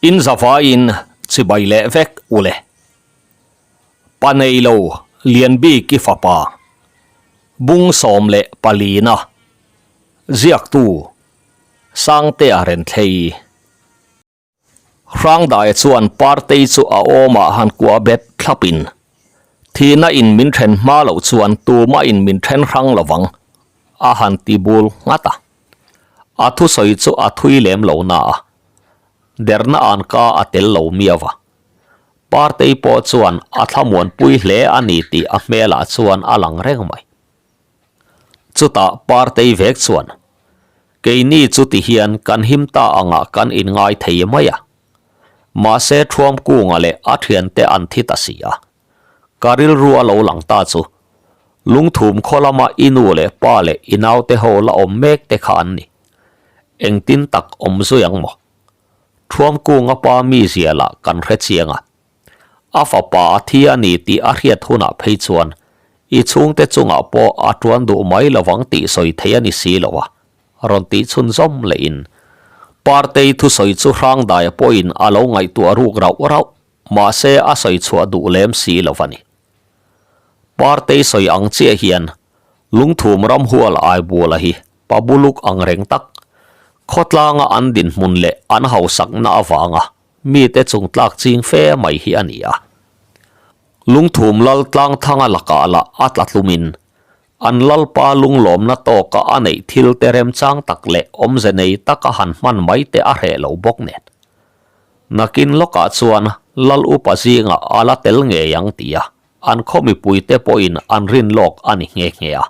In zavaiin chibai leh vek ule. Pa neilo Lianbiki fapa bung 14na ziaktu Sangtea Renthlei. Hrangdaia chuan Partei chu a awmah han kuah bet thlapin, Thihna in min then hma loh chuan tumah in min then hrang lovang, a han ti bul nghat a. A thusawi chu a thui lem lo na a, derna an ka a tel lo miau a. Partei pawh chuan a thlamuanpui hle a ni tih a hmelah chuan a lang reng mai. Chutah Partei vek chuan, Keini chu ti hian kan him ta angah kan inngai thei mai a. Mahse Thuamkunga leh a thiante an thi ta si a. Ka rilru a lo lang ta chu, Lungthum khaw lama i nu leh pa leh i naute ho la awm mek te kha an ni. Engtin tak awm zui ang maw? Thuamkunga pa mizia lah kan hre chiang a. A fapa a thi a ni tih a hriat hunah phei chuan i chhungte chungah pawh a tuan duh mai lovang tih sawi thei a ni si lo a, rawn tih chhunzawm lehin Partei thusawi chu Hrangdaia pawhin a lo ngaihtuah ruk rauh rauh, mahse a sawi chhuah duh lem si lo a ni. Partei sawi ang chiah hian Lungthum ramhual Aibula hi pa buluk ang reng tak, khawtlanga an dinhmun leh an hausakna avanga mite chung tlak ching fe mai hi a ni a. Lungthum lal tlang thanga lakah lah a tla tlumin an lalpa lunglawmna tawka a neih thil te remchang tak leh awmze nei taka han hman mai te a hreh lo bawk nen. Nakin lawkah chuan lal upa zingah a la tel ngei ang tia an khaw mipuite pawhin an rin lawk a ni nghe nghe a.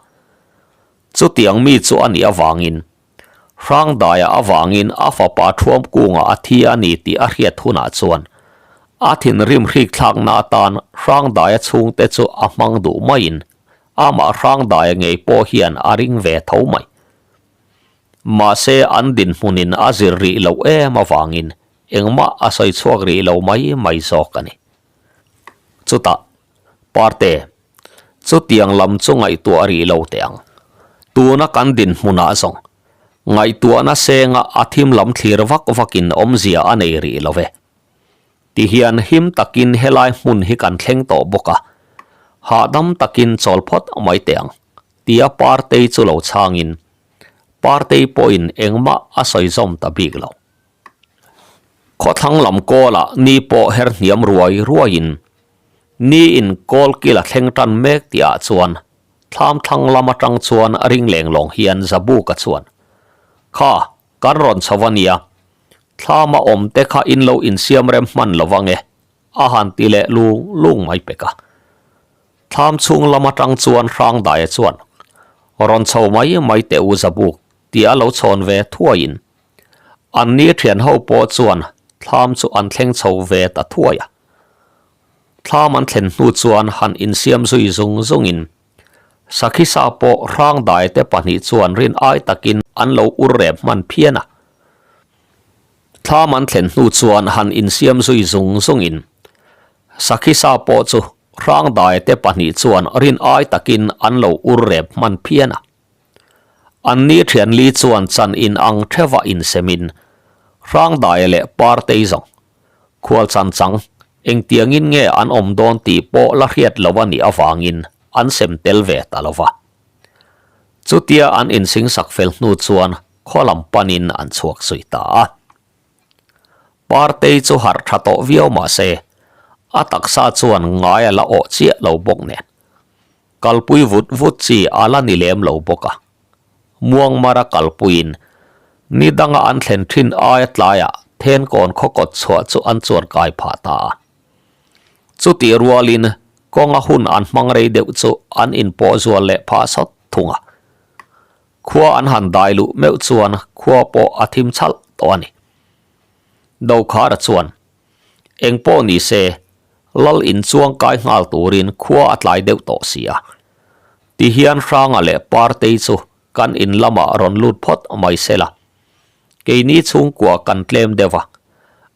Chutiang mi chu a nih avangin Hrangdaia avangin a fapa thuam kungah a thi a ni tih a hriat hunah chuan a thinrim hrikthlakna atan Hrangdaia chhungte chu a hmang duh maiin amah Hrangdaia ngei pawh hian a ring ve tho mai. Mahse an dinhmunin a zir rih loh em avangin engmah a sawi chhuak rih lo mai mai zawk a ni. Chutah Parte Chutiang lam chu ngaihtuah rih lo teh ang. Tuna kan dinhmunah zawng, ngaihtuahna senga a thim lam thlir vak vakin awmzia a nei rih lo ve. Tihian him takin helai hmun hi kan thleng tawh bawk a, hahdam takin chawl phawt mai teh ang, tia Partei chu lo chhangin, Partei pawhin engmah a sawi zawm ta bik lo. Khawthlang lam kawlah ni pawh her hniam ruai ruaiin ni in kawl kil a thleng tan mek tih ah chuan thlam thlang lam atang chuan ring leng lawng hian Zabuka chuan Kha kan rawn chho a nia, thlam a awm te kha in lo insiam rem hman lo ange a han ti leh lung lung mai pek a. Thlam chhung lam atang chuan Hrangdaia chuan Rawn chho mai mai teh u Zabuk tih a lo chhawn ve thuaiin An ni thian ho pawh chuan thlam chu an thleng chho ve ta thuai a. Thlam an thlen hnu chuan han insiam zui zung zungin Sakhisa pawh Hrangdai te pahnih chuan rin ai takin an lo ur rep hman phian a. Thlam an thlen hnu chuan han insiam zui zung zungin Sakhisa pawh chu Hrangdai te pahnih chuan rin ai takin an lo ur rep hman phian a. An ni thianli chuan chan in ang theuha insemin Hrangdaia leh Partei zawng khual chan chang engtiangin nge an awm dawn tih pawh la hriat lo a nih avangin an sem tel ve ta lo va. Chutia an insingsak fel hnu chuan khaw lam panin an chhuak zui ta a. Partei chu harh tha tawh viau mah se a taksa chuan ngai a la awh chiah lo bawk nen. Kalpui vut vut chi a la ni lem lo bawk a. Muangmara kalpuiin ni danga an thlen thin aia tlaiah Thenkawn khawkawt chhuah chu an chuan kai phah ta a. Chutih rualin kawnga hun an hmang rei deuh chu an inpawh zual leh phah sawt thung a. Khua an han dai luh meuh chuan khua pawh a thim chhalh tawh a ni. Dokhara chuan Eng pawh ni se, lal in chuang kai nghal turin khua a tlai deuh tawh si a. Tihian Hranga leh Partei chu kan in lamah rawn lut phawt mai se la. Keini chhungkua kan tlem deuh a,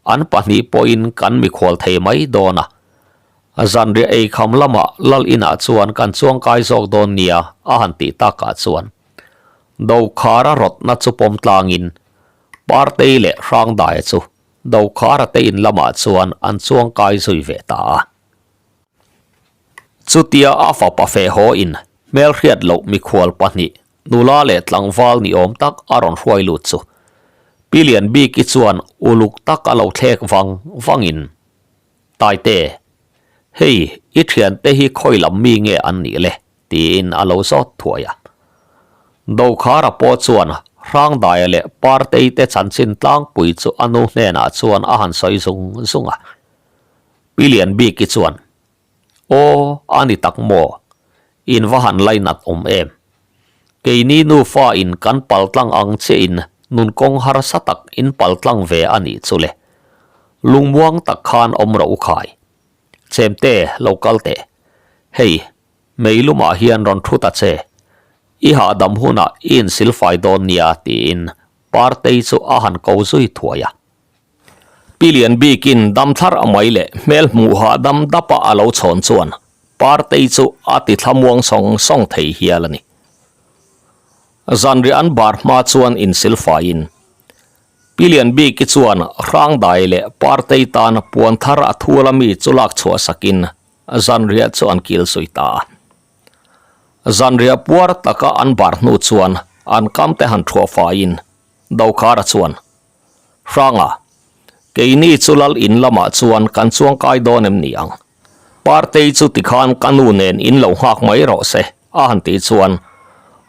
an pahnih pawhin kan mikhual thei mai dawn a. Zanriah eikham lamah lal inah chuan kan chuang kai zawk dawn nia a han tih takah chuan Dokhara rawtna chu pawm tlangin Partei leh Hrangdaia chu. Dokhara te in lamah chuan an chuang kai zui ve ta a. Chutia a fapa feh haw in hmelhriat loh mikhual pahnih nula leh tlangval ni awm tak a rawn hruai lut chu Pi Lianbiki chuan uluk tak a lo thlek vang vangin, Taite, hei i thiante hi khawi lam mi nge an nih le? tiin a lo zawt thuai a. Dokhara pawh chuan Hrangdaia leh Partei te chanchin tlangpui chu a nu hnenah chuan a han sawi zung zung a. Pi Lianbiki chuan, Aw, a ni tak maw? In va han lainat awm em? Keini nufa in kan pal tlang ang che in nun kawng harsa tak in pal tlang ve a nih chu le. Lungmuang tak khan awm rawh u khai. Chemte, lo kal teh. Hei, mei lumah hian rawn thu ta che. I hahdam hunah i insilfai dawn nia tiin Partei chu a han ko zui thuai a. Pi Lian bikin dam thlar a mai leh hmel hmuh hahdam dapa a lo chhawn chuan Partei chu a ti thlamuang sawng sawng thei hial a ni. Zanriah an bar hma chuan insilfaiin Pi Lian biki chuan Hrangdai leh Partei tan puan thar a thul a mi chu lak chhuah sakin zanriah chu an kil zui ta a. Zanriah puar taka an bar hnu chuan an kam te han thuah faiin Dokhara chuan Hranga, keini chu lal in lamah chuan kan chuangkai dawn em ni ang? Partei chu tikhan ka nu nen in lo nghak mai rawh se, a han tih chuan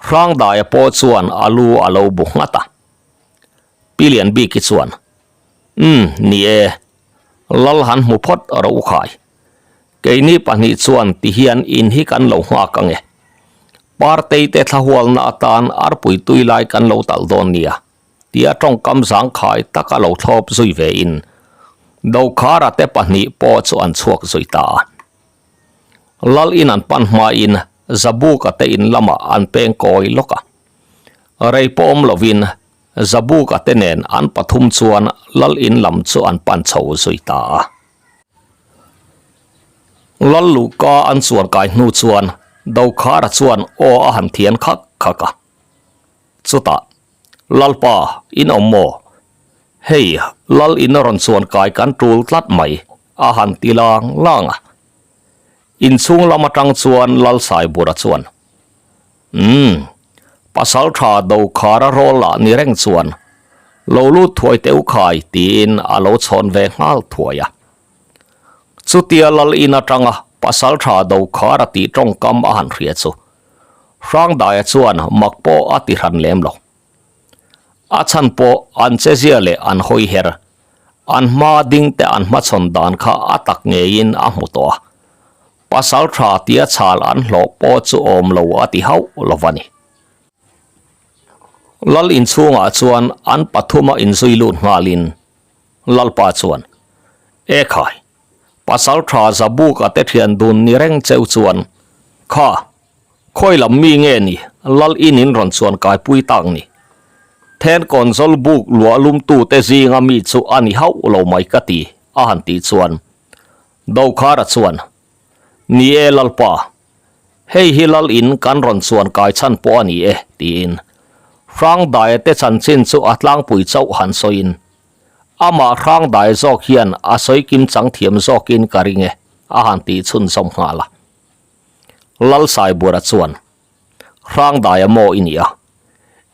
Hrangdaia pawh chuan a lu a lo bu nghat a. Pi Lianbiki chuan, Umm, ni e, lal han hmu phawt rawh u khai. Keini pahnih chuan tihian in hi kan lo nghak ang e. Partei te thlahualna atan arpui tui lai kan lo talh dawn nia. Tia tawngkam zangkhai taka lo thlawp zui ve in Dokhara te pahnih pawh chu an chhuak zui ta a. Lal in an pan hma in Zabuka te in lamah an peng kawi lawk a. Rei pawh awm lovin Zabuka te nen an pathum chuan Lal in lam chu an pan chho zui ta a. Lal luhka an chuan kai hnu chuan Dokhara chuan aw a han thian khak khak a. Chutah, Lalpa, in awm maw? Hei, Lal in a rawn chuan kai kan tul tlat mai, a han ti lang lang a. Inchhung lam atang chuan Lal Saibura chuan, Umm, pasal tha Dokhara rawl lah ni reng chuan, lo lut thuai teh u khai, tiin a lo chhawn ve nghal thuai a. Chutia Lal in atanga pasal tha Dokhara tih tawngkam a han hria chu, Hrangdaia chuan mak pawh a ti hran lem lo. A chhan pawh an chezia leh an hawi her, an hma ding te an hmachhawn dan kha a tak ngeiin a hmu tawh a. Pasal tha tia chhal an hlawh pawh chu awm lo a ti hauh lo va ni. Lal inchhungah chuan an pathuma inzui lut nghalin Lalpa chuan, Ekhai, Pasal tha Zabuka te thian dun ni reng cheu chuan, Kha, khawi lam mi nge ni Lal in in rawn chuan kaipui tak ni? Then kawn zawl buk luah lum tu te zinga mi chu a ni hauh lo mai ka ti, a han tih chuan Dokhara chuan, Ni e Lalpa, hei hi Lal in kan rawn chuan kai chhan pawh a ni e, tiin Hrangdaia te chanchin chu a tlangpui chauh han sawiin Amah hrang dai zawk hian a sawi kim chang thiam zawkin ka ring e, a han tih chhunzawm nghal a. Lalsaibura chuan, Hrang daia maw i nia?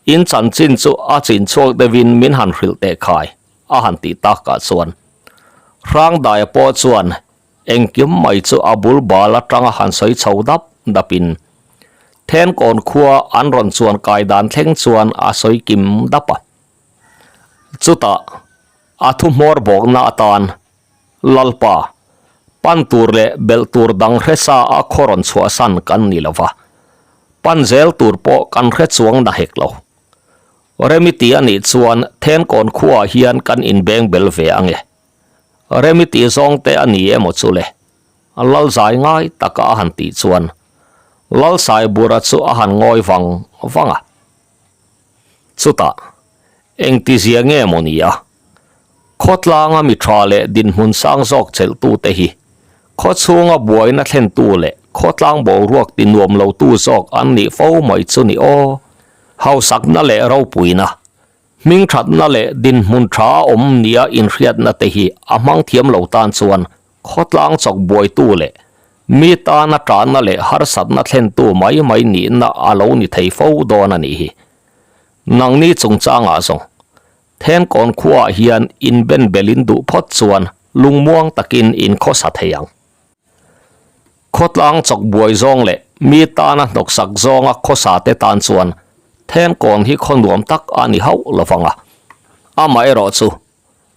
In chanchin chu a chin chhuak deuhin min han hrilh teh khai, a han tih takah chuan Hrang daia pawh chuan engkim mai chu a bul bal atanga han sawi chho dap dapin Thenkawn khua an rawn chuan kai dan thleng chuan a sawi kim dap a. Chutah a thu hmawr bawkna atan Lalpa, pan tur leh belh tur dang hre sa a khaw rawn chhuahsan kan ni lo va, pan zel tur pawh kan hre chuang na hek lo. Remiti a nih chuan Thenkawn khuaah hian kan inbeng bel ve ang e. Remiti zawng te a ni emaw chu le? Lal zai ngai taka a han tih chuan Lal Saibura chu a han ngawi vang vang a. Chutah, engtizia nge maw ni a? Khawtlanga mi tha leh dinhmun sang zawk chelhtute hi khawchhunga buaina thlentu leh khawtlang boruak ti nuam lotu zawk an nih fo mai chu ni aw. Hausakna leh ropuina. Hmingthatna leh dinhmun tha a awm nia inhriatna te hi a hmang thiam lo tan chuan khawtlang chawk buaitu leh mi tana tahna leh harsatna thlentu mai mai nihna a lo ni thei fo dawn a nih hi. Nangni chungchangah zawng Thenkawn khuaah hian inbenbelin duh phawt chuan lungmuang takin inkhawsa thei ang. Khawtlang chawk buai zawng leh mi tana hnawksak zawnga khawsa te tan chuan Thenkawn hi khaw nuam tak a ni hauh lo vang a. Amaherawh chu,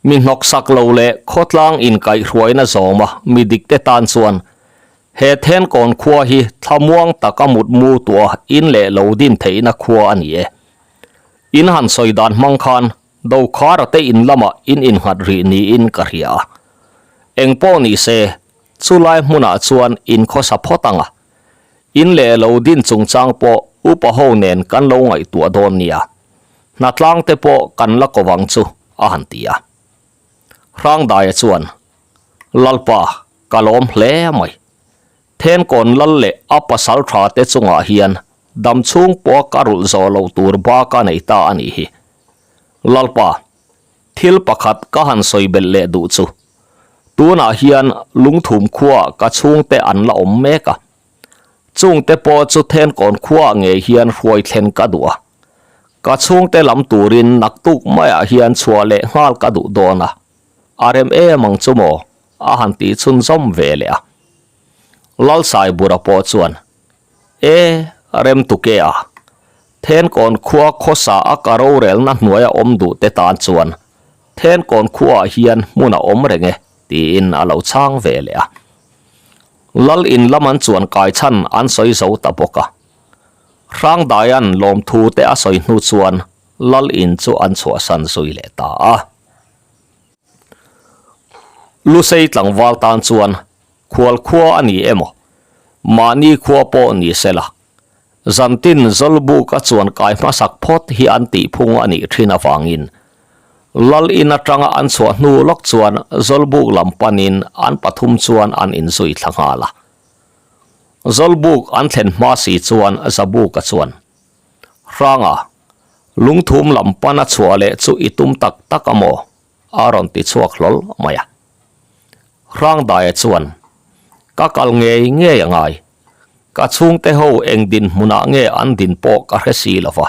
mi hnawksak lo leh khawtlang inkaihhruaina zawma mi dik te tan chuan he Thenkawn khua hi thlamuang taka mutmu tuah in leh lo din theihna khua a ni e. In han sawi dan hmang khan Dokhara te in lamah in innghat rih niin ka hria a. Engpawh ni se, chulai hmunah chuan in khawsa phawt ang a. In leh lo din chungchang pawh upa ho nen kan lo ngaihtuah dawn nia. Hnatlang te pawh kan la ko vang chu, a han ti a. Hrangdaia chuan, Lalpa, ka lawm hle mai. Thenkawn lal leh a pasal tha te chungah hian dam chhung pawha ka rulh zawh loh tur ba ka nei ta a nih hi. Lalpa, thil pakhat ka han sawi belh leh duh chu, tunah hian lungthum khuaah ka chhungte an la awm mek a. Chungte pawh chu Thenkawn khuaah ngei hian hruai thlen ka duh a. Ka chhungte lam turin naktuk maiah hian chhuah leh nghal ka duh dawn a. A rem em ang chu maw? A han tih chhunzawm ve leh a. Lalsaibura pawh chuan, E, rem tuke a, Thenkawn khua khawsa a ka rorelna hnuaia awm duh te tan chuan Thenkawn khuaah hian hmun a awm reng e, tiin a lo chhang ve leh a. Lal in lam an chuan kai chhan an sawi zo ta bawk a. Hrangdaia'n lawmthu te a sawi hnu chuan Lal in chu an chhuahsan zui leh ta a. Lusei tlangval tan chuan khual khua a ni emaw, mahni khua pawh ni se la, zantin Zawlbuk a chuan kai hmasak phawt hi an tih phung a nih thin avangin Lal in atanga an chhuah hnu lawk chuan Zawlbuk lam panin an pathum chuan an inzui thla nghal a. Zawlbuk an thlen hma si chuan Zabuka chuan Hranga, lungthum lam pana chhuah leh chu i tum tak tak a maw? a rawn ti chhuak hlawl mai a. Hrangdaia chuan, Ka kal ngei ngei a ngai. Ka chhungte ho eng dinhmunah nge an din pawh ka hre si lo va.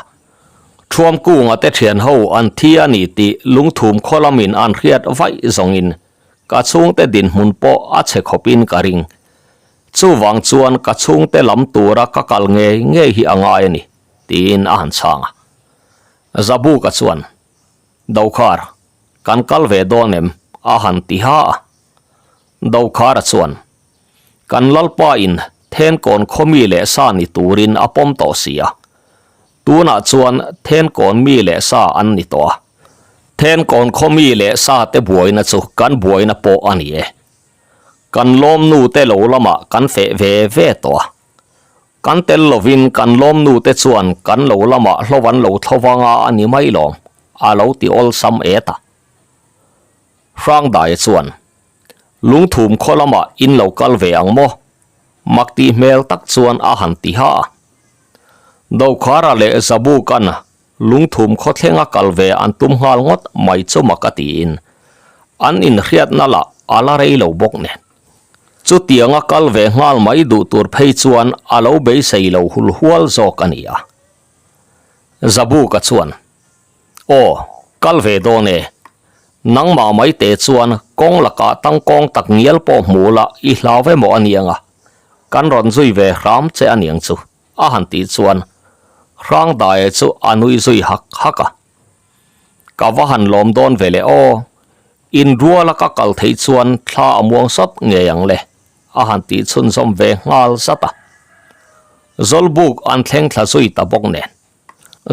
Thuamkunga te thian ho an thi a ni tih lungthum khaw lamin an hriat vaih zawngin ka chhungte dinhmun pawh a chhe khawpin ka ring. Chuvang chuan ka chhungte lam tura ka kal ngei ngei hi a ngai a ni, tiin a han chhang a. Zabuka chuan, Dokhar, kan kal ve dawn em? a han ti ha a. Dokhara chuan, Kan Lalpa in Thenkawn khaw mi leh sa ni turin a pawm tawh si a. Tunah chuan Thenkawn mi leh sa an ni tawh a. Thenkawn khaw mi leh sa te buaina chu kan buaina pawh a ni e. Kan lawmnu te lo lamah kan feh ve ve tawh a. Kan tel lovin kan lawmnu te chuan kan lo lamah hlo an lo thlo vanga a ni mai lawm, a lo ti awlsam et a. Hrangdaia chuan, Lungthum khaw lamah in lo kal ve ang maw? Mak tih hmel tak chuan a han ti ha a. Dokhara leh Zabukan Lungthum khawthlenga kal ve an tum nghal ngawt mai chu mak a tiin an inhriatna lah a la rei lo bawk nen. Chutianga kal ve nghal mai duh tur phei chuan a lo beisei lo hul hual zawk a ni a. Zabuka chuan, Aw, kal ve dawn e. Nangmah mai te chuan kawng lakah tangkawng tak ngial pawh hmu la i hlau emaw a niang a, kan rawn zui ve hram che a niang chu. A han tih chuan Hrangdaia chu a nui zui hak hak a. Ka va han lawm dawn ve le aw, in ruala ka kal theih chuan thla a muang sawt ngei ang le, a han tih chhunzawm ve nghal zat a. Zawlbuk an thleng thla zui ta bawk nen,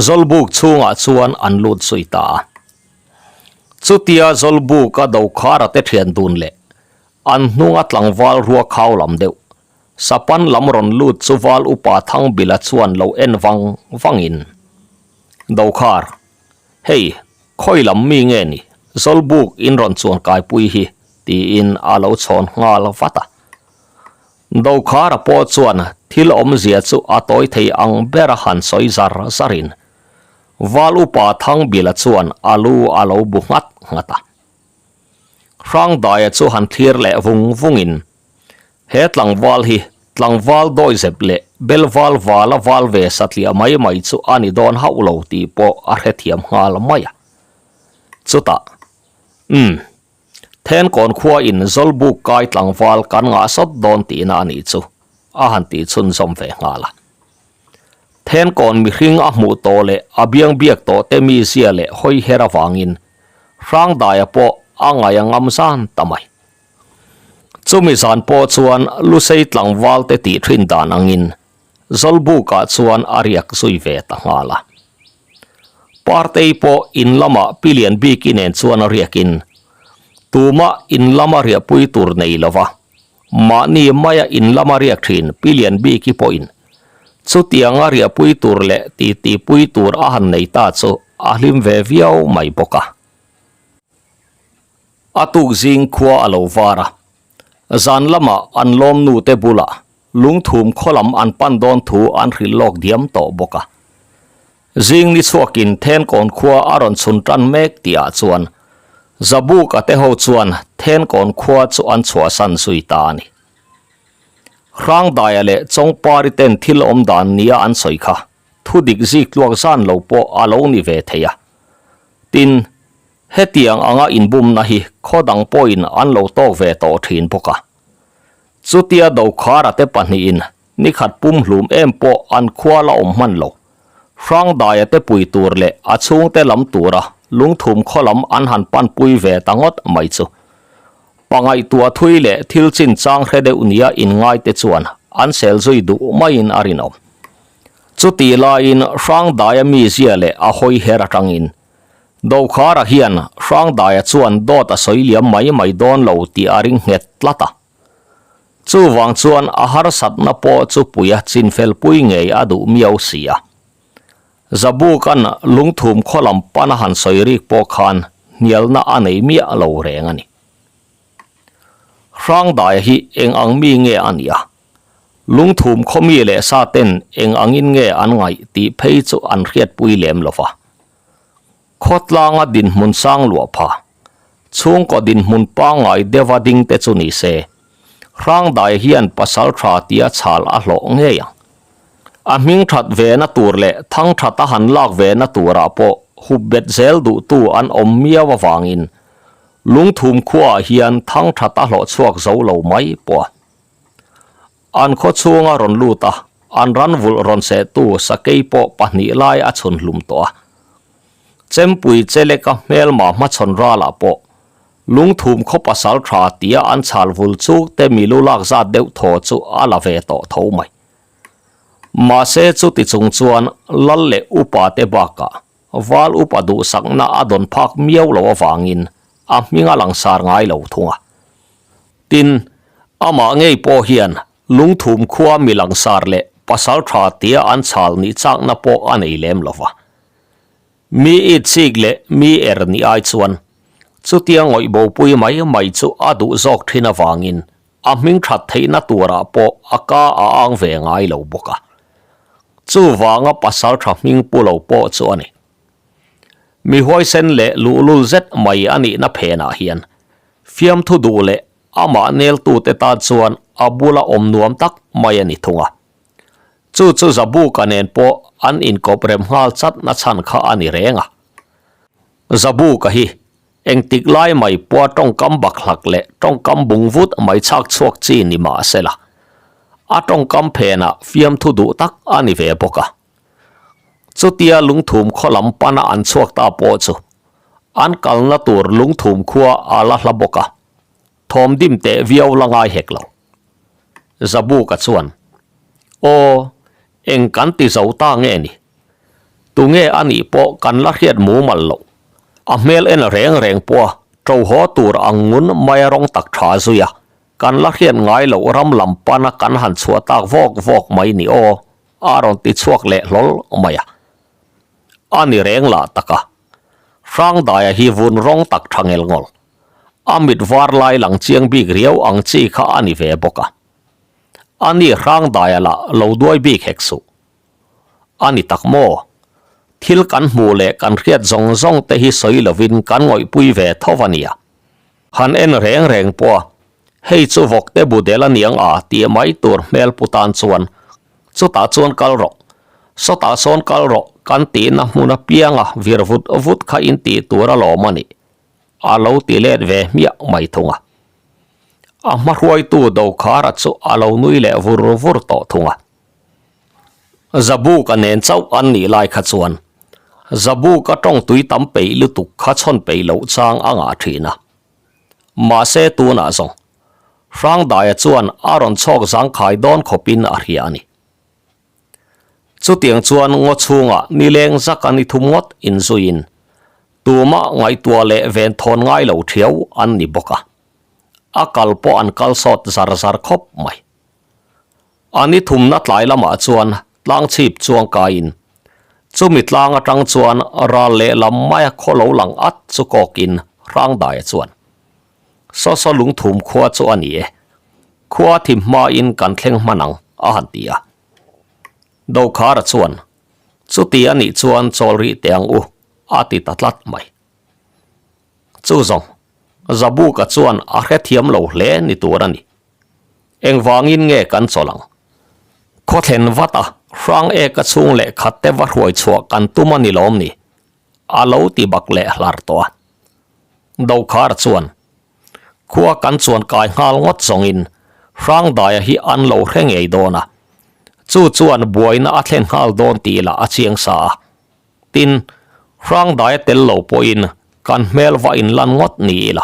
Zawlbuk chhungah chuan an lut zui ta a. Chutia Zawlbuka Dokhara te thian dun leh an hnunga tlangval ruakhau lam deuh Sapan lam rawn lut chu val upa Thangbila chuan lo en vang vangin, Dokhar, hei, khawi lam mi nge ni, Zawlbuk in rawn chuan kaipui hi, tiin a lo chhawn nghal vat a. Dokhara pawh chuan thil awmzia chu a tawi thei ang bera han sawi zar zarin. Val upa Thangbila chuan a lu a lo bu nghat nghat a. Hrangdaia chu han thlir leh vung vungin, He tlangval hi tlangval dawizep leh belval vala val ve satliah mai mai chu a ni dawn hauh lo tih pawh a hrethiam nghal mai a. Chutah, Umm, Thenkawn khua in Zawlbuk kai tlangval kan ngah sawt dawn tihna a nih chu, a han tih chhunzawm ve nghal a. Thenkawn mihring a hmuh tawh leh a biang biak tawh te mizia leh hawi her avangin Hrangdaia pawh a ngaih a ngam zan ta mai. Chumi zan pawh chuan Lusei tlangval te tih thin dan angin Zawlbukah chuan a riak zui ve ta nghal a. Partei pawh in lamah Pi Lian Biki nen chuan a riakin tumah in lama riahpui tur nei lova Mahni maia in lama riak thin Pi Lian Biki pawhin chutianga riahpui tur leh titipui tur a han nei ta chu a hlim ve viau mai bawk a. A tuk zing khua a lo var a, zan lamah an lawmnu te bulah lungthum khaw lam an pan dawn thu an hrilh lawk diam tawh bawk a. Zing ni chhuakin Thenkawn khua a rawn chhun tan mek tihah chuan Zabuka te ho chuan Thenkawn khua chu an chhuahsan zui ta a ni. Hrangdaia leh Chawngpari ten thil awm dan nia an sawi kha thu dik zik tluak zan lo pawh a lo ni ve thei a. Tin, hetiang anga inbumna hi khaw dang pawhin an lo tawk ve tawh thin bawk a. Chutia Dokhara te pahnihin Ni khat pum hlum em pawh an khua la awm hman lo. Hrangdaia te pui tur leh a chhungte lam tura lungthum khaw lam an han panpui ve ta ngawt mai chu. Pangaihtuah thui leh thil chinchang hre deuh nia inngaite chuan an sel zui duh maiin a rinawm. Chutih laiin Hrangdaia mizia leh a hawi her atangin Dokhara hian Hrangdaia chuan dawt a sawi liam mai mai dawn lo tih a ring nghet tlat a. Chuvang chuan a harsatna pawh chu puia chinfelpui ngei a duh miau si a. Zabuka'n lungthum khaw lam pan a han sawi rik pawh khan hnialna a nei miah lo reng a ni. Hrangdaia hi eng ang mi nge a nih a? Lungthum khaw mi leh sa ten eng angin nge an ngaih tih phei chu an hriatpui lem lo va. Khawtlanga dinhmun sang luah pha, chhungkaw dinhmun pangngai deuha ding te chu ni se, Hrangdai hian pasal tha tia chhal a hlawh ngei ang. A hming that ve na tur leh thang that a han lak ve na turah pawh hup bet zel duhtu an awm miau avangin lungthum khuaah hian thang that a hlawh chhuak zo lo mai pawh a. An khaw chhunga rawn lut a, an ran vulh rawn sehtu sakei pawh pahnih lai a chhun hlum tawh a. Chempui cheleka hmelma hmachhawn ralah pawh lungthum khaw pasal tha tia an chhal vul chuk te milu lak zat deuh thaw chu a la ve tawh tho mai. Mahse chuti chung chuan lal leh upa te bakah val upa duhsakna a dawn phak miau lo avangin a hming a langsar ngai lo thung a. Tin, amah ngei pawh hian lungthum khua mi langsar leh pasal tha tia an chhal nih chakna pawh a nei lem lo va. Mi itchik leh mi er nih ai chuan chutia ngawih bopui mai mai chu a duh zawk thin avangin a hming that theihna turah pawh a ka a ang ve ngai lo bawk a. Chuvanga pasal tha hming pu lo pawh chu a ni. Mi huaisen leh luhlul zet mai a nihna phenah hian Fiamthu duh leh amah neltute tan chuan a bula awm nuam tak mai a ni thung a. Chu chu Zabuka nen pawh an inkawp rem nghal chat na chhan kha a ni reng a. Zabuka hi engtik lai mai pawha tawngkam bakhlak leh tawngkam bung vut mai chhak chhuak chi ni mah sela, a tawngkam phenah fiamthu duh tak a ni ve bawk a. Chutia lungthum khaw lam pana an chhuak ta pawh chu an kalna tur lungthum khua a la hla bawk a, thawm dim teh viau la ngai hek lo. Zabuka chuan, Aw, eng kan ti zo ta nge ni? Tunge a nih pawh kan la hriat mumal loh. A hmel en reng reng pawha ṭo haw tur ang ngun maia rawng tak ṭha zui a, kan la hriat ngai loh ram lam pana kan han chhuah tak vawk vawk mai ni aw. A rawn ti chhuak leh hlawl mai a. A ni reng lah tak a. Hrangdaia hi vun rawng tak tha ngel ngawl. A mit var lai lang chiang bik riau ang chi kha a ni ve bawk a. A ni Hrangdaia lah lo duai bik hek suh. A ni tak maw? Thil kan hmuh leh kan hriat zawng zawng te hi sawi lovin kan ngawihpui ve tho a nia. Han en reng reng pawh a, hei chu vawkte bu del a niang a tih mai tur hmel pu tan chuan chutah chuan kal rawh, sawtah sawn kal rawh kan tihna hmun apianga vir vut vut kha in tih tur alawm a nih a lo ti let ve hmiah mai thung a. A hmahruaitu Dokhara chu a lo nui leh vur vur tawh thung a. Zabuka nen chauh an nih lai kha chuan Zabuka tawng tui tam peih lutuk kha chhawn peih loh chang a ngah thin a. Mahse tunah zawng Hrangdaia chuan a rawn chhawk zangkhai dawn khawpin a hria a ni. Chutiang chuan ngaw chhungah nileng zaka ni thum ngawt inzuiin tumah ngaihtuah leh venthawn ngai lo thiau an ni bawk a. A kal pawh an kal sawt zar zar khawp mai. A ni thumna tlai lamah chuan tlang chhip chuang kaiin chumi tlang atang chuan ral lehlam maia khaw lo lang at chu kawkin Hrangdaia chuan Saw saw lungthum khua chu a ni e, khua thim hmain kan thleng hman ang a han ti a. Dokhara chuan Chuti a nih chuan chawl rih teh ang u a ti ta tlat mai. Chu zawng Zabuka chuan a hrethiam lo hle ni tur a ni. Engvangin nge kan chawlh ang? Khaw thlen vat a, hrang eka chhung leh khat te va hruai chhuah kan tum a ni lawm ni? A lo ti bak leh hlar tawh a. Dokhar chuan, Khua kan chuan kai nghal ngawt zawngin Hrangdaia hi an lo hre ngei dawn a. Chu chuan buaina a thlen nghal dawn tih lah a chiang sa a. Tin, Hrangdaia tel lo pawhin kan hmel va inlan ngawt ni ila,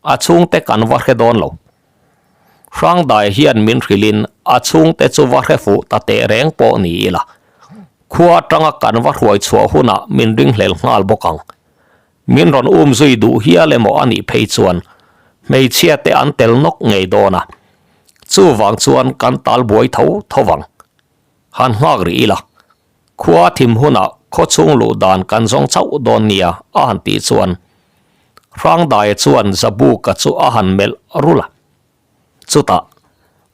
a chhungte kan va hre dawn lo. Hrangdaia hian min hrilhin a chhungte chu va hre fuh ta teh reng pawh ni ila, khua atanga kan va hruai chhuah hunah min ringhlel nghal bawk ang. Min rawn um zui duh hial emaw a nih phei chuan hmeichhia te an tel nawk ngei dawn a, chuvang chuan kan tal buai tho tho vang. Han nghak rih ila, Khua thim hunah khaw chhung luh dan kan zawng chauh dawn nia a han tih chuan Hrangdaia chuan Zabuka chu a han melh rulh a. Chutah,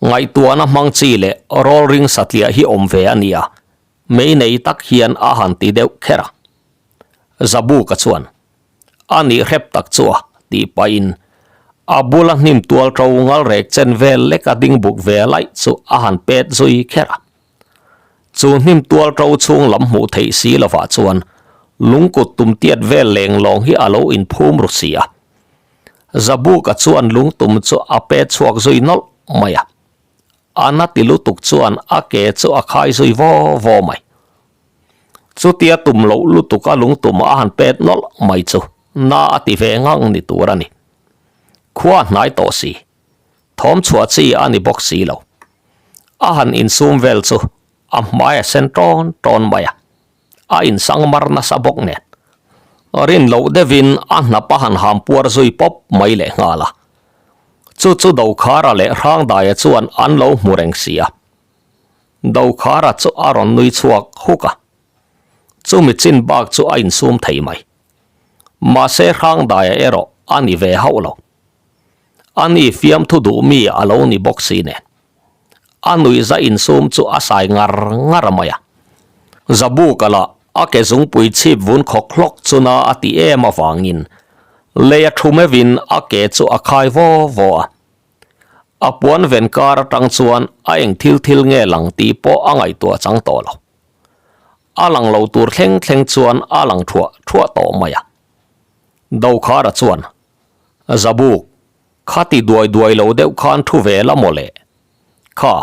ngaihtuahna hmang chi leh rawl ring satliah hi awm ve a nia, mei nei tak hian a han ti deuh kher a. Zabuka chuan, A nih hrep tak chu a, tih pahin a bula hnim tual ṭo ngal rek chen vel leka ding buk ve laih chu a han pet zui kher a. Chu hnim tual ṭo chhung lam hmuh theih si lovah chuan lungkut tum tiat vel leng lawng hi a lo inphum ru si a. Zabuka chuan lungtum chu a pet chhuak zui nawlh mai a. A na ti lutuk chuan a ke chu a khai zui vaw vaw mai. Chutia tum loh lutuk a lungtum a han pet nawlh mai chu na a ti ve ngang ni tur a ni. Khua hnai tawh si. Thawm chhuah chi a ni bawk si lo. A han insum vel chu a hmai a sen tawn tawn mai a, a insang mar nasa bawk nen. Rin loh deuhin a hnap a han ham puar zui pawp mai leh nghal a. Chu chu Dokhara leh Hrangdaia chuan an lo hmu reng si a. Dokhara chu a rawn nui chhuak huk a. Chumi chin bak chu a insum thei mai. Mahse Hrangdaia erawh a ni ve hauh lo. A ni fiamthu duh mi a lo ni bawk si nen. A nuihza insum chu a sai ngar ngar mai a. Zabuka lah a ke zungpui chhip vun khawk hlawk chu na a ti em avangin lei a thu meuhin a ke chu a khai vaw vaw a. A puan ven kar atang chuan a eng thil thil nge lang tih pawh a ngaihtuah chang tawh lo. A lang lo tur thleng thleng chuan a lang thuah thuah tawh mai a. Dokhara chuan Zabuk, kha ti duai duai lo deuh khan thu ve la maw le? Kha,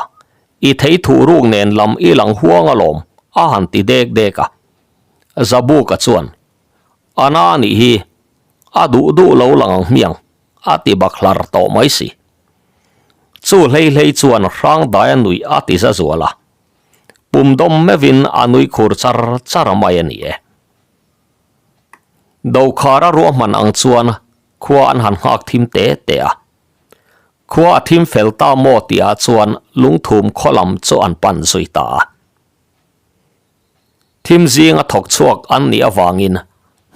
i thei thuh ruk nen lam i lang huang alawm, a han ti dek dek a. Zabuka chuan, A na nih hi, a duh duh lo lang ang hmiang, a ti bak hlar tawh mai si. Chu hlei hlei chuan Hrangdaia nuih a ti za zual a. Pum dawm meuhin a nui khur char char mai a ni e. Dokhara ruahman ang chuan khua an han nghak thim te te a. Khua a thim fel ta maw tihah chuan lungthum khaw lam chu an pan zui ta a. Thim zinga thawk chhuak an nih avangin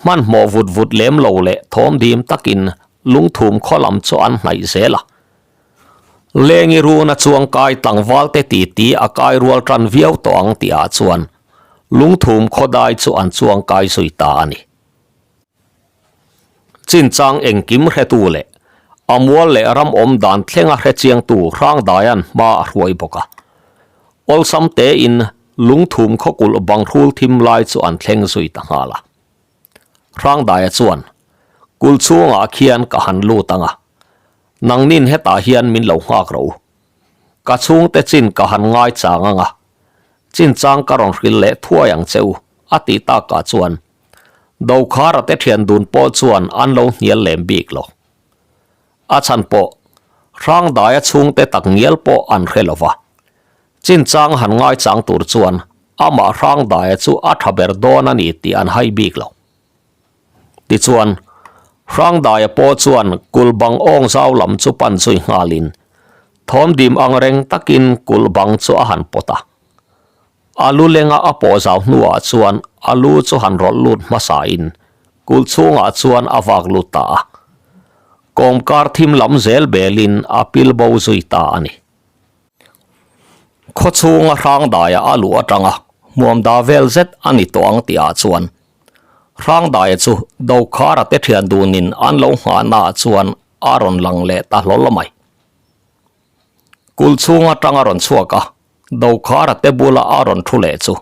hmanhmawh vut vut lem lo leh thawm dim takin lungthum khaw lam chu an hnaih zel a. Lengi runa chuang kai tlangval te titi a kai rual tan viau tawh ang tihah chuan. Lungthum khawdai chu an chuang kai zui ta a ni. Chinchang engkim hretu leh a mual leh ram awm dan thlenga hre chiangtu Hrangdaia'n hma a hruai bawk a. Awlsam tein Lungthum khawkulh banghrul thim lai chu an thleng zui ta nghal a. Hrangdaia chuan, Kulh chhungah khian ka han lut ang a, nangnin hetah hian min lo nghak rawh u. Ka chhungte chin ka han ngai chang ang a, chinchang ka rawn hrilh leh thuai ang che u, a tih takah chuan Dokhara te thian dun pawh chuan an lo hnial lem bik lo. A chhan pawh Hrangdaia chhungte tak ngial pawh an hre lo va. Chinchang han ngaichang tur chuan amah Hrangdaia chu a tha ber dawn a ni tih an hai bik lo. Tichuan, Hrangdaia pawh chuan kulh bang awng zau lam chu pan zui nghalin thawmdim ang reng takin kulh bang chu a han pawt a. A lu lenga a pawh zau hnuah chuan a lu chu han rawlh lut hmasain kulh chhungah chuan a vak lut ta a. Kawmkar thim lam zel belin a pil bo zui ta a ni. Khaw chhunga Hrangdaia a luh atanga hmuamda vel zet a ni tawh ang tihah chuan Hrangdaia chu Dokhara te thian dunin an lo nghahnaah chuan a rawn lang leh ta hlawl mai. Kulh chhung atanga rawn chhuak a, Dokhara te bula a rawn thu leh chu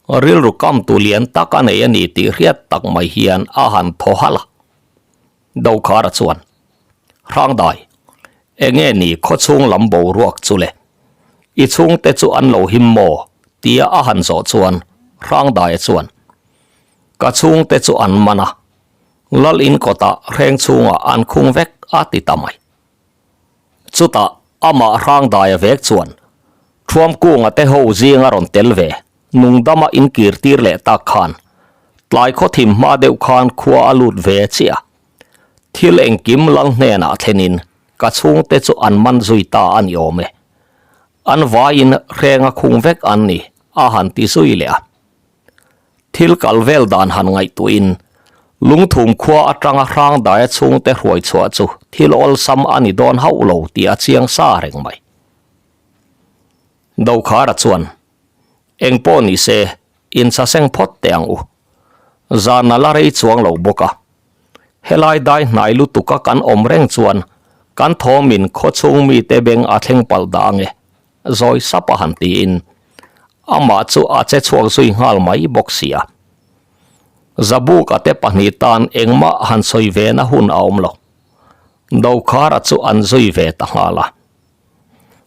rilru kamtu lian tak a nei a ni tih hriat tak mai hian a han thaw halh a. Dokhara chuan, Hrangdai, enge ni khawchhung lam boruak chu le? I chhungte chu an lo him maw? tia a han zawh chuan Hrangdaia chuan, Ka chhungte chu an man a, Lal in kawtah hreng chhungah an khung vek a ti ta mai. Chutah amah Hrangdaia vek chuan Thuamkunga te ho zinga rawn tel ve nungdama inkir tir leh tak khan tlai khaw thim hma deuh khan khua a lut ve chiah. Thil engkim lal hnenah thlenin ka chhungte chu an man zui ta a ni awm e. An vaiin hrenga khung vek an ni a han ti zui leh a. Thil kal vel dan han ngaihtuahin Lungthum khua atanga Hrangdaia chhungte hruai chhuah chu thil awlsam a ni dawn hauh lo tih a chiang sa reng mai. Dokhara chuan, Eng pawh ni se, inchaseng phawt teh ang u. Zan a la rei chuang lo bawk a. Helai dai hnai lutuka kan awm reng chuan kan thawmin khawchhung mite beng a thleng palh dah ange. Zawi sap a han tiin amah chu a che chhuak zui nghal mai bawk si a. Zabuka te pahnih tan engmah han sawi ve na hun a awm lo. Dokhara chu an zui ve ta nghal a.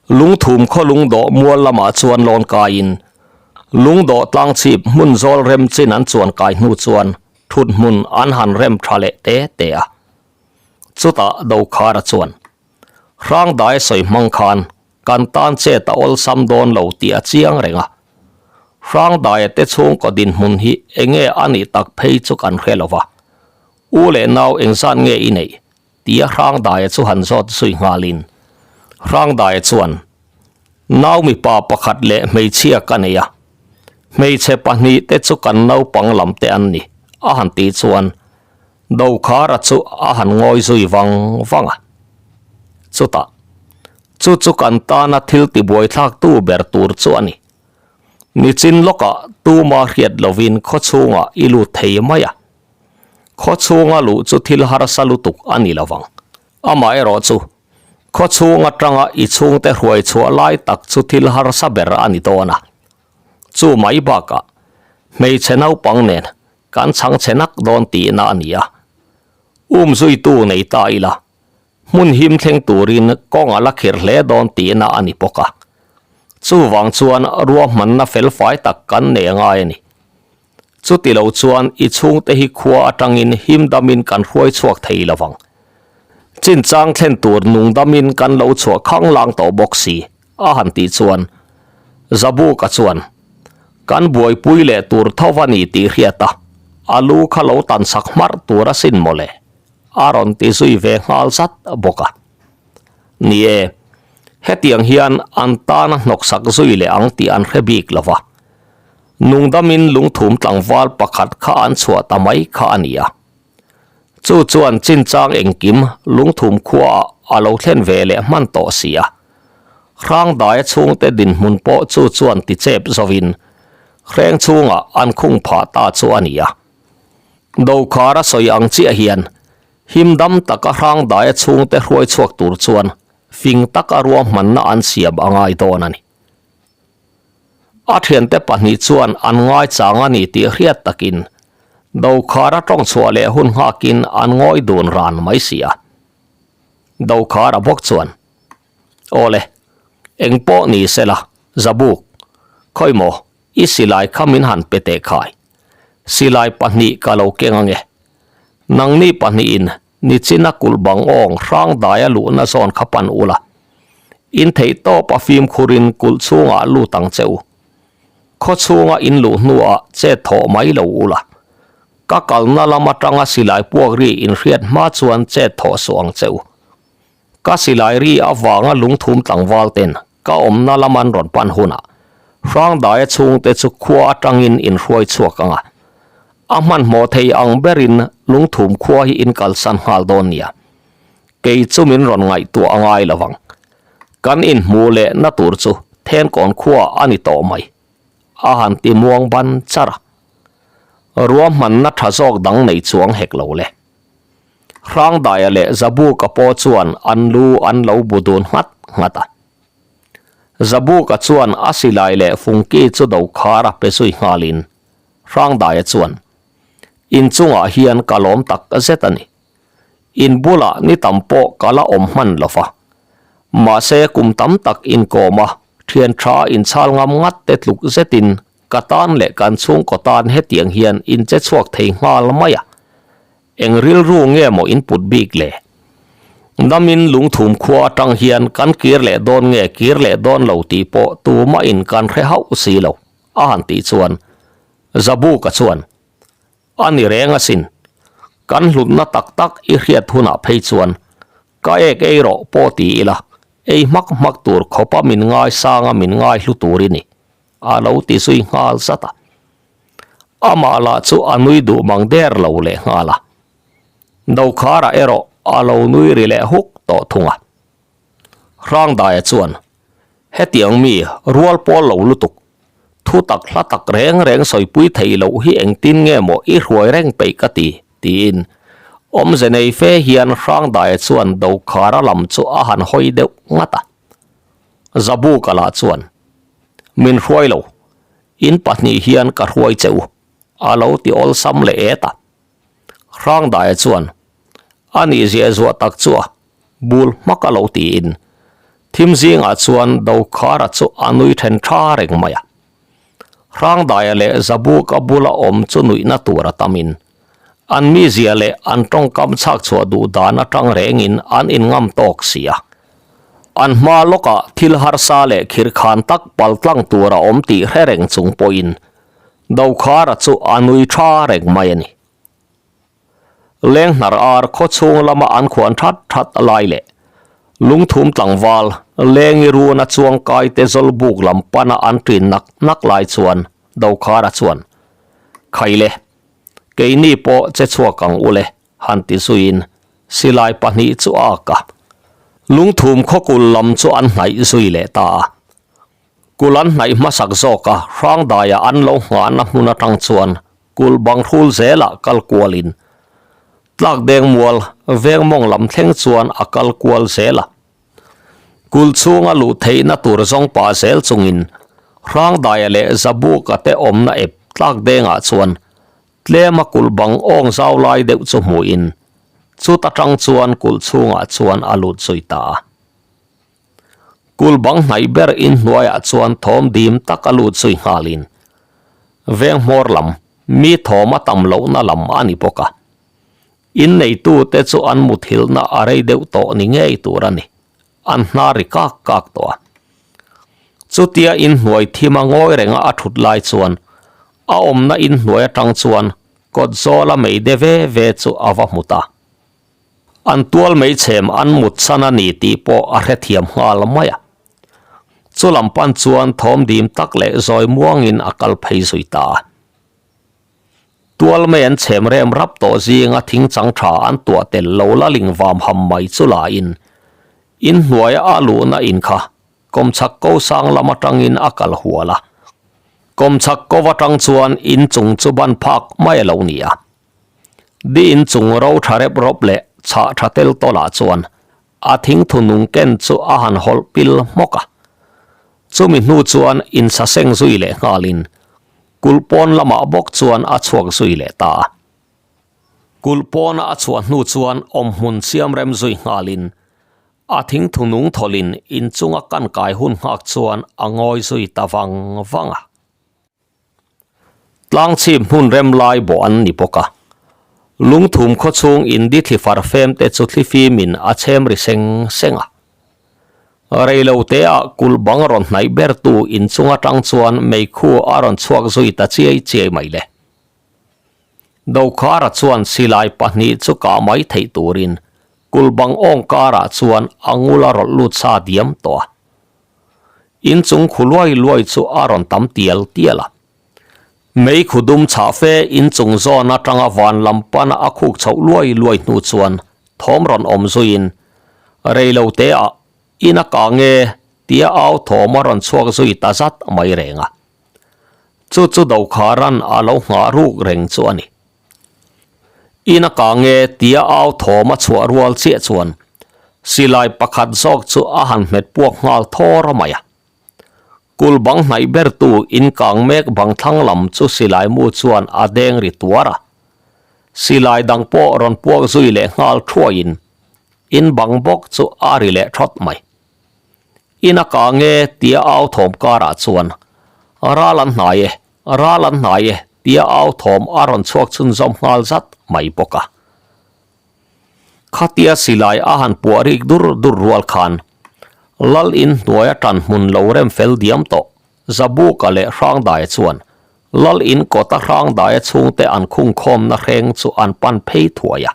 Lungthum khaw lungdawh mual lamah chuan lawn kaiin lungdawh tlangchhip hmun zawl rem chin an chuan kai hnu chuan thut hmun an han rem tha leh te te a. Chutah Dokhara chuan Hrangdai sawi hmang khan kan tan chet a awlsam dawn lo tih a chiang reng a. Hrangdaia te chhungkaw dinhmun hi enge a nih tak phei chu kan hre lo va. U leh nau engzat nge i neih? tia Hrangdaia chu han zawt zui nghalin Hrangdaia chuan, Nau mipa pakhat leh hmeichhia ka nei a, hmeichhe pahnihte chu kan naupang lam te an ni, a han tih chuan Dokhara chu a han ngawi zui vang vang a. Chutah, chu chu kan tana thil tibuaithlaktu ber tur chu a ni. Nichin lawkah tuma hriat lovin khawchhungah i lut thei mai a. Khawchhunga luh chu thil harsa lutuk a ni lovang. Amaherawh chu, khawchhung atanga i chhungte hruai chhuah lai tak chu thil harsa ber a ni dawn a. Chu mai bakah, hmeichhe naupang nen kan chhang chhe nak dawn tihna a ni a. Um zuitu nei ta ila, hmun him thleng turin kawng a la khir hle dawn tihna a ni bawk a. Chuvang chuan ruahmanna felfai tak kan nei ngai a ni. Chuti lo chuan i chhungte hi khua atangin him damin kan hruai chhuak thei lo vang. Chinchang thlen tur nung damin kan lo chhuah khang lang tawh bawk si, a han tih chuan Zabuka chuan, Kan buaipui leh tur tho va ni tih hriat a, a lu kha lo tan sak hmarh tur asin mawle, a rawn ti zui ve nghal zat bawk a. Ni e, hetiang hian an tana hnawksak zui leh ang tih an hre bik lo va. Nungdamin lungthum tlangval pakhat kha an chhuah ta mai kha a ni a. Chu chuan chinchang engkim lungthum khuaah a lo thlen ve leh hman tawh si a. Hrangdaia chhungte dinhmun pawh chu chuan ti chep zovin. Hreng chhungah an khung phah ta chu a ni a. Dokhar a sawi ang chiah hian him dam taka hrangdaia chhungte hruai chhuak tur chuan fing taka ruahmanna an siam a ngai dawn a ni. A thiante pahnih chuan an ngaichang a ni tih hriat takin Dokhara tawng chhuah leh hun nghakin an ngawi dun ran mai si a. Dokhara bawk chuan, Awle, eng pawh ni sela, Zabuk, khawi maw, i silai kha min han pe teh khai. Silai pahnih ka lo keng ange. Nangni pahnihin Nichina kulh bang awng hrang daia luhna zawn kha pan ula. In theih tawp a fimkhurin kulh chhungah lut ang che u. Khaw chhunga in luh hnuah chet thawh mai lo ula. Ka kalna lam atanga silai puak ri in hriat hma chuan chet thawh suh ang che u. Ka silai ri avanga lungthum tlangval ten ka awmna lam an rawn pan hunah hrang daia chhungte chu khua atangin in hruai chhuak ang a. A hmanhmawh thei ang berin lungthum khua hi in kalsan nghal dawn nia. Kei chu min rawn ngaihtuah a ngai lo vang. Kan inhmuh leh na tur chu Thenkawn khua a ni tawh mai. A han ti muang ban char a. Ruahmanna tha zawk dang nei chuang hek lo le. Hrangdaia leh Zabuka pawh chuan an lu an lo bu dun nghat nghat a. Zabuka chuan a silai leh fungki chu dokhar a pe zui nghalin Hrangdaia chuan, In chungah hian ka lawm tak zet a ni. In bulah ni tam pawh ka la awm hman lo va. Mahse kum tam tak inkawm a, thian tha inchhal ngam ngat te tluk zetin ka tan leh kan chhungkaw tan hetiang hian in che chhuak thei nghal mai a. Eng rilru nge maw in put bik le? Namin lungthum khua atang hian kan kir leh dawn nge kir leh dawn lo tih pawh tumah in kan hre hauh si lo. A han tih chuan Zabuka chuan, A ni reng asin, kan hlutna tak tak i hriat hunah phei chuan ka ek ei rawh pawh ti ila, ei hmak hmak tur khawpa min ngaisanga min ngaihlu tur i ni, a lo ti zui nghal zat a. Amah lah chu a nui duh mang der lo leh nghal a. Dokhara erawh a lo nui ri leh huk tawh thung a. Hrangdaia chuan, Hetiang mi rual pawl lo lutuk, thu tak hla tak reng reng sawipui theih loh hi engtin nge maw i hruai reng peih ka ti, tiin awmze nei fe hian Hrangdaia chuan Dokhara lam chu a han hawi deuh ngat a. Zabuka lah chuan, Min hruai lo, in pahnih hian ka hruai che u, a lo ti awlsam leh et a. Hrangdaia chuan, A nih ziah zuah tak chu a, bul hmak a lo tiin thim zingah chuan Dokhara chu a nui then tha reng mai a. Hrangdaia leh Zabuka bula awm chu nuihna tur a tamin an mizia leh an tawngkam chhak chhuah duh dan atang rengin an inngam tawk si a. An hma lawkah thil harsa leh khirkhan tak paltlang tur a awm tih hre reng chung pawhin Dokhara chu a nui tha reng mai a ni. Lenghnar ar khaw chhung lama an khuan that that lai leh lungthum tlangval lengi runa chuang kai te zawl buk lam pana an ṭin nak nak lai chuan Dokhara chuan, Khaile, keini pawh che chhuak ang ule, han ti zuiin silai pahnih chu a ak a. Lungthum khawkul lam chu an hnaih zui leh ta a. Kul an hnaih hmasak zawk a, Hrangdaia an lo nghahna hmun atang chuan kul bang hrul zelah kal kualin tlak deng mual veng mawng lam thleng chuan a kal kual zel a. Kul chhunga luh theihna tur zawng pah zel chungin Hrangdaia leh Zabuka te awmna ep tlak dengah chuan tlema kulh bang awng zau lai deuh chu hmuhin chuta tang chuan kulh chhungah chuan a lut zui ta a. Kul bang hnaih ber inhnuaiah chuan thawm dim tak a lut zui nghalin veng hmawr lam mi thawm a tam lohna lam a ni bawk a. Inneitute chu an muthilhna a rei deuh tawh ni ngei tur a ni, an hnar ri kak kak tawh a. Chutia inhnuai thima ngawi renga a thut lai chuan a awmna inhnuai atang chuan kawt zawla mei de ve ve chu a va hmu ta. An tual mai chhem an mut chan a ni tih pawh a hrethiam nghal mai a. Chu lam pan chuan thawm dim tak leh zawi muangin a kal phei zui ta a. Tual mai an chhem rem rap tawh zinga thing chang tha an tuah tel lo la ling vam ham mai chu lahin inhnuaia a luhna in kha kawmchhak ko sang lam atangin a kal hual a. Kawmchhak ko atang chuan in chung chu ban phak mai a lo ni a. Di in chung ro tha rep rawp leh chhah tha tel tawlah chuan a thingthu nung ken chu a han hawlh pil hmawk a. Chumi hnu chuan insaseng zui leh nghalin kulh pawn lamah bawk chuan a chhuak zui leh ta a. Kulh pawna a chhuah hnu chuan awmhmun siam rem zui nghalin a thingthu nung thawlin inchunga kan kai hun nghak chuan a ngawi zui ta vang vang a. Tlangchhip hmun rem lai bawh an ni bawk a. Lungthum khawchhung indi thli far fem te chu thli fimin a chhem ri seng seng a. Reilo te ah kulh bang rawn hnaih ber tu inchung atang chuan meikhu a rawn chhuak zui ta chiai chiai mai le. Dokhara chuan silai pahnih chu kah mai theih turin kulh bang awng karah chuan a ngul a rawlh lut sa diam tawh a. Inchung khu luai luai chu a rawn tam tial tial a. Mei khu dum chhah fe inchung zawn atanga van lam pana a khuk chhoh luai luai hnu chuan thawm rawn awm zuiin reilo te ah in a kang e tia au thawm a rawn chhuak zui ta zat mai reng a. Chu chu Dokharan a lo nghah ruk reng chu a ni. In a kang e tia au thawm a chhuah rual chiah chuan silai pakhat zawk chu a han hmet puak nghal thawr a mai a. Kul bang hnaih bertu in kang mek bang thlang lam chu silai mu chuan a deng ri tuar a. Silai dang pawh rawn puak zui leh nghal thuaiin in bang bawk chu a ri leh thawt mai. In a kang e tia au thawm karah chuan ral an hnai e Ral an hnai e tia au thawm a rawn chhuak chhunzawm nghal zat mai bawk a. Khatia silai a han puah rik dur dur rual khan Lal in hnuaia tan hmun lo rem fel diam tawh Zabuka leh Hrangdaia chuan Lal in kawta Hrangdaia chhungte an khungkhawmna hreng chu an pan phei thuai a.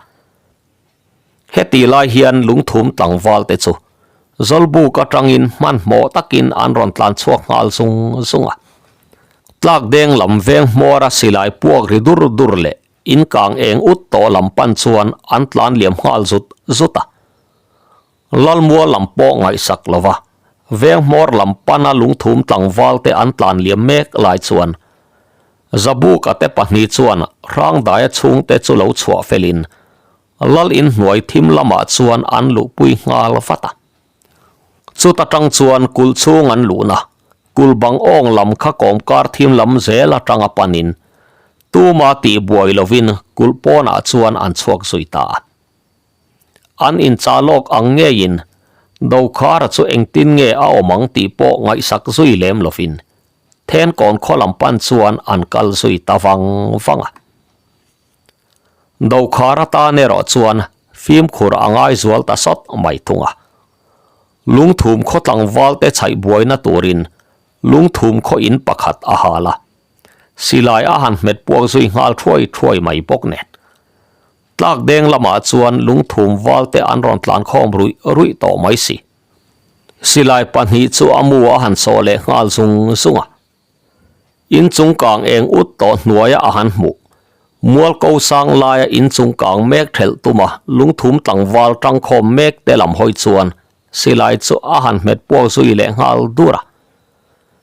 Heti lai hian lungthum tlangval te chu Zawlbuk atangin hmanhmawh takin an rawn tlan chhuak nghal zung zung a. Tlak deng lam veng hmawra silai puak ri dur dur leh in kang eng ut tawh lam pan chuan an tlan liam nghal zut zut a. Lalmua lam pawh ngaihsak lova veng hmawr lam pana lungthum tlangval te an tlan liam mek lai chuan Zabuka te pahnih chuan Hrangdaia chhungte chu lo chhuah felin Lal in hnuai thim lamah chuan an luhpui nghal vat a. Chuta tang chuan kulh chhung an luhna, kulh bang awng lam kha kawmkar thim lam zel atanga panin tuma tih buai lovin kulh pawnah chuan an chhuak zui ta a. An inchah lawk ang ngeiin Dokhara chu engtin nge a awm ang tih pawh ngaihsak zui lem lovin Thenkawn khaw lam pan chuan an kal zui ta vang vang a. Dokhar atan erawh chuan fimkhur a ngai zual ta sawt mai thung a. Lungthum khaw tlangval te chhaih buaina turin lungthum khaw in pakhat a hal a. Silai a han hmet puak zui nghal thuai thuai mai bawk nen. Tlak deng lamah chuan lungthum val te an rawn tlan khawm ruih ruih tawh mai si. Silai pahnih chu a mu a han sawh leh nghal zung zung a. In chung kang eng ut tawh hnuaia a han hmuh. Mual ko sang laia in chung kang mek thelh tuma lungthum tlangval tangkhawm mek te lam hawi chuan silai chu a han hmet puak zui leh nghal dur a.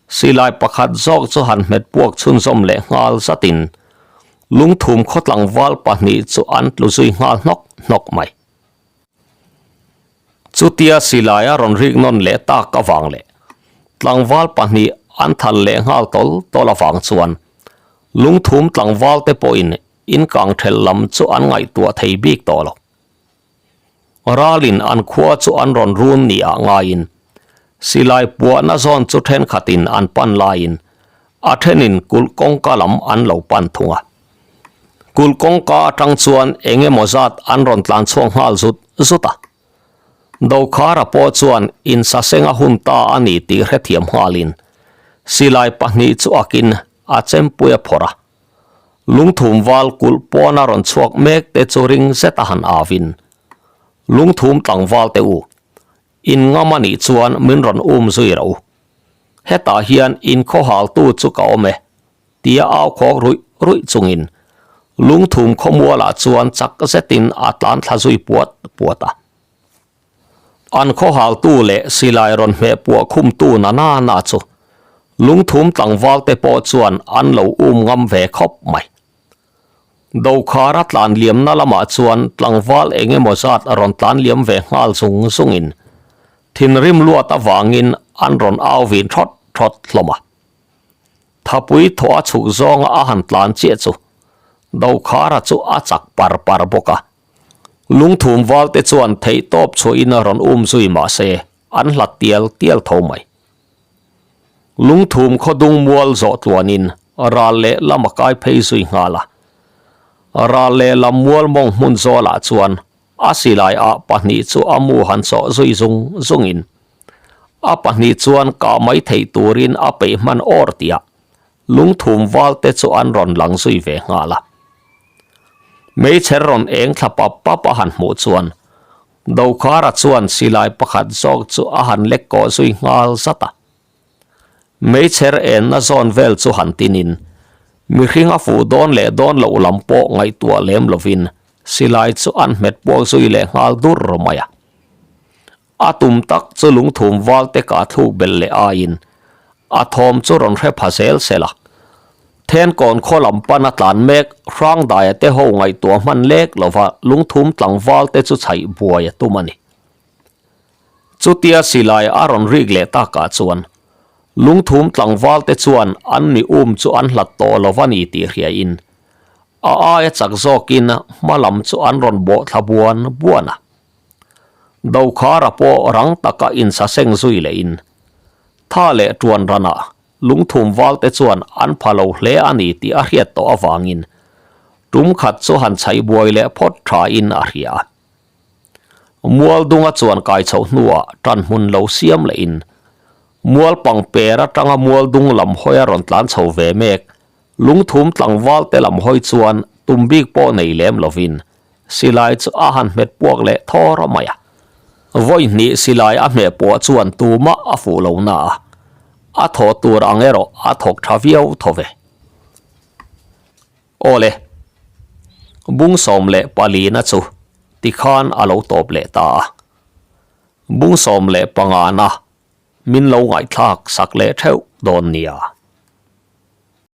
Silai pakhat zawk chu han hmet puak chhunzawm leh nghal zatin lungthum khaw tlangval pahnih chu an tlu zui nghal hnawk hnawk mai. Chutia silai a rawn rik nawn leh tak avang leh tlangval pahnih an thal leh nghal tawl tawl avang chuan lungthum tlangval te pawhin in kang thelh lam chu an ngaihtuah thei bik tawh lo. Ralin an khua chu an rawn run ni ah ngaiin silai puahna zawn chu thenkhatin an pan laiin a thenin kulh kawngka lam an lo pan thung a. Kulh kawngka atang chuan eng emaw zat an rawn tlan chhuak nghal zut zut a. Dokhara pawh chuan insaseng a hun ta a ni tih hrethiam nghalin silai pahnih chu akin a chempui a phawrh a. Lungthum val kulh pawn a rawn chhuak mek te chu ring zet a han avin, Lungthum tlangval te u, in ngam a nih chuan min rawn um zui rawh u. Hetah hian inkhawhaltu chu ka awm e, Tia au khawk ruih ruih chungin lungthum khawmualah chuan chak zetin a tlan thla zui puat puat a. An khawhaltu leh silai rawn hmeh puah khumtu na na na chu Lungthum tlangval te pawh chuan an lo um ngam ve khawp mai. Dokhara tlan liamna lamah chuan tlangval eng emaw zat a rawn tlan liam ve nghal zung zungin thinrim luat avangin an rawn au vin thawt thawt hlawm a. Thapui thaw a chhuk zawnga a han tlan chiah chu Dokhara chu a chak par par bawk a. Lungthum valte chuan theihtawp chhuahin a rawn um zui mahse an hlat tial tial tho mai. Lungthum khawdung mual zawh tluanin ral leh lam a kai phei zui nghal a. Ral leh lam mual mawng hmun zawlah chuan a silai ah pahnih chu a mu han chawh zui zung zungin a pahnih chuan kah mai theih turin a peih hman awr tih ah lungthum val te chu an rawn lang zui ve nghal a. Meichher rawn eng thla pap pap a han hmuh chuan Dokhara chuan silai pakhat zawk chu a han lek kawh zui nghal zat a. Meichher enna zawn vel chu han tinin, mihring a fuh dawn leh dawn loh lam pawh ngaihtuah lem lovin silai chu an hmet puak zui leh nghal dur mai a. A tum tak chu lungthum valte kah thluk belh leh aiin A thawm chu rawn hre pha zel sel a. Thenkawn khaw lam pan a tlan mek, Hrangdaia te ho ngaihtuah hman lek lova lungthum tlangval te chu chhaih buai a tum a ni. Chutia silai a rawn rik leh takah chuan lungthum tlangval te chuan an mi um chu an hlat tawh lo va ni tih hriain a aia chak zawkin hma lam chu an rawn bawh thla buan buan a. Dokhara pawh rang taka insaseng zui lehin Tha leh tuan ranah lungthum valte chuan an pha lo hle a ni tih a hriat tawh avangin tum khat chu han chhaih buai leh phawt thain a hria a. Mual dunga chuan kai chhoh hnuah tan hmun lo siam lehin mual pangper atanga mual dung lam hawi a rawn tlan chho ve mek. Lungthum tlangval te lam hawi chuan tum bik pawh nei lem lovin Silai chu a han hmet puak leh thawr a mai a. Vawi hnih silai a hmeh puah chuan tumah a fuh lo na a, a thawh tur ang erawh a thawk tha viau tho ve. Awle, bung 14 na chu tikhan a lo tawp leh ta a. Bung 15 na min lo ngaihthlak sak leh theuh dawn nia.